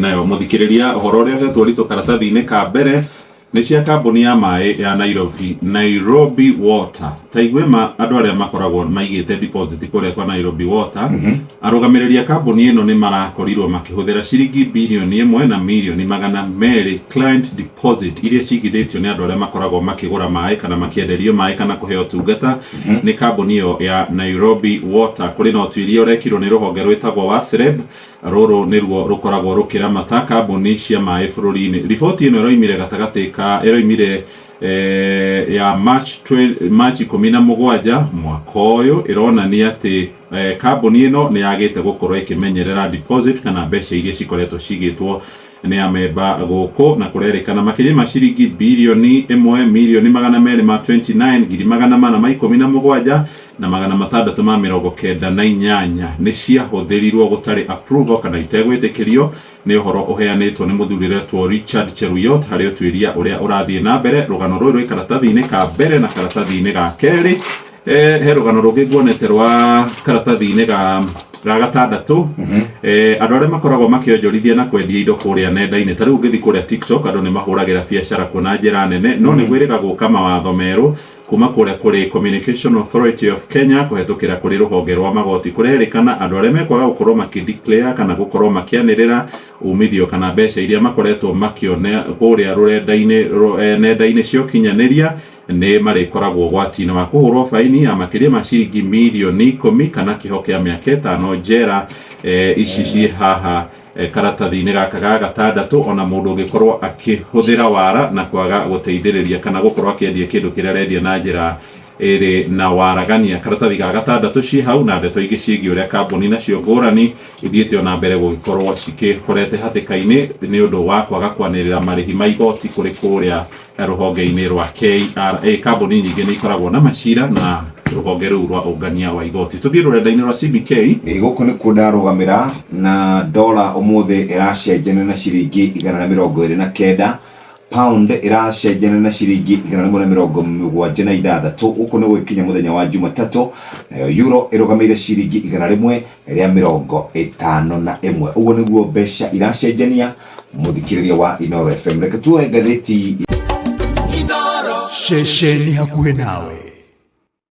Nayo mũthikĩrĩria ũhoro ũrĩa ũhetwo ũritũ karatathi-inĩ ka mbere nĩ cia kambuni ya maĩ ya Nairobi, Nairobi Water. Ta igue ma andũ arĩa makoragwo maigĩte deposit kũrĩa kwa Nairobi Water, arũgamĩrĩri a kambuni ĩno nĩ marakorirwo makĩhũthĩra ciringi birioni ĩmwe na mirioni 200 client deposit iria cigithĩtio nĩ andũ arĩa makoragwo makĩgũra maĩ kana makĩenderio maĩ kana kũheo ũtungata nĩ kambuni ĩyo ya Nairobi Water. Kũrĩ na ũtuĩria ũrekirwo nĩ rũhonge rwĩtagwo WASREB. Rũrũ nĩruo rũkoragwo rũkĩramata kambuni cia maĩ bũrũri-inĩ. Riboti ĩno ĩroimire gatagatĩ ka ĩroimire eh, ya March, March 17 mwaka ũyũ ĩronania atĩ eh, kambuni ĩno nĩ yagĩte gũkorwo ĩkĩmenyerera deposit kana mbeca iria cikoretwo cigĩtwo nĩ amemba gũkũ na kũrerĩkana makĩria ma ciringi birioni ĩmwe mirioni 200 ma 29 417 na 698 nĩ ciahũthĩrirwo gũtarĩ approval kana itegwĩtĩkĩrio. Nĩ ũhoro ũheanĩtwo nĩ mũthuri ũretwo Richard Cheruiyot harĩ ũtuĩria ũrĩa ũrathiĩ na mbere. Rũgano rũrũ rwĩ karatathi-inĩ ka mbere na karatathi-inĩ ga kerĩ. Eh, he rũgano rũngĩ nguonete rwa karatathi-inĩ ga ga gatandatũ. Eh, andũ arĩa makoragwo makĩonjorithia na kwendia indo kũrĩa nenda-inĩ, ta rĩu ũngĩthiĩ kũrĩa TikTok, andũ nĩ mahũragĩra biacara kuo na njĩra nene, no nĩ gwĩrĩga gũka mawatho merũ kuma kũrĩa kũrĩ Communication Authority of Kenya kũhetũkĩra kũrĩ rũhonge rwa magoti. Kũrerĩkana andũ arĩa mekwaga gũkorwo makĩ declare kana gũkorwo makĩanĩrĩra umithio kana mbeca iria makoretwo makĩona kũrĩa rũrenda-inĩ nenda-inĩ cia ũkinyanĩria nĩ marĩkoragwo ũgwati-inĩ wa kũhũrwo baini ya makĩria ma ciringi mirioni 10 kana kĩoho kĩa mĩaka 5 njera. Ici ciĩ haha karatathi-inĩ gaka ga gatandatũ. Ona mũndũ ũngĩkorwo akĩhũthĩra wara na kwaga gũteithĩrĩria kana gũkorwo akĩendia kĩndũ kĩrĩa arendia na njĩra ĩrĩ na waragania, karatathi ga gatandatũ ciĩ hau na ndeto ingĩ ciĩgiĩ ũrĩa kambuni nacio ngũrani ithiĩte ona mbere gũgĩkorwo cikĩkorete hatĩka-inĩ nĩ ũndũ wa kwaga kwanĩrĩra marĩhi ma igoti kũrĩ kũrĩa rũhonge-inĩ rwa KRA. Kambuni nyingĩ nĩ ikoragwo na macira na rũhonge rũu rwa ũngania wa igoti. Tũthiĩ rũrenda-inĩ rwa CBK. Ĩ gũkũ nĩkuo ndarũgamĩra na dola ũmũthĩ ĩracenjania na ciringi 129, pound ĩracenjania na ciringi 176. Gũkũ nĩ gũgĩkinya mũthenya wa Jumatatũ, nayo euro ĩrũgamĩire ciringi 151. Ũguo nĩguo mbeca iracenjania. Mũthikĩrĩria wa Inoro FM, reke tuoe ngathĩti Ceceni hakuhĩ nawe.